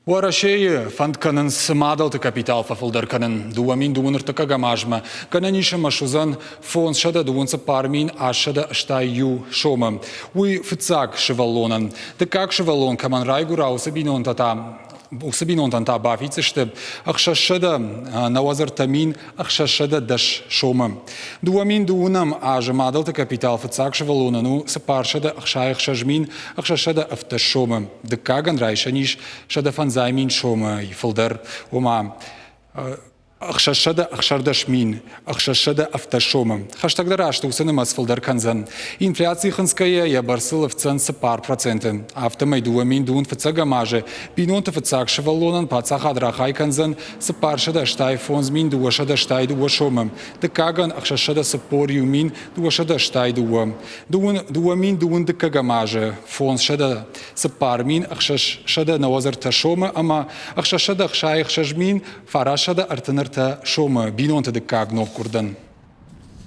Уӕрӕсейы фӕнд кӕнынц мадӕлты капитал фӕфылдӕр кӕнын. 2000 ӕртыккӕгӕм азмӕ гӕнӕн ис ӕмӕ суыдзӕн 524 881 сомы. Уый фыццаг сывӕллонӕн. Дыккаг сывӕллон кӕмӕн райгуыра, уыцы бинонтӕ та уыцы бинонтӕн та бафиддзысты 693 610 сомы. 2002 азы мадӕлты капитал фыццаг сывӕллонӕн у 466 617 сомы. Дыккагӕн райсӕн ис 150 мин сомы фылдӕр, ома 616 670 сомы. Хӕстӕгдӕр азты уыцы нымӕц фылдӕр кӕндзӕн. Инфляци хынцгӕйӕ йӕ бӕрцыл ӕфтдзӕн 4%. Афтӕмӕй 2000 фыццӕгӕм азы бинонты фыццаг сывӕллонӕн паддзахад рахай кӕндзӕн 485 282 сомы, дыккагӕн 641 282. 2000 дыккӕгӕм азы 504 693 сомы ӕмӕ 666 933 сомы бинонты дыккаг ноггуырдӕн.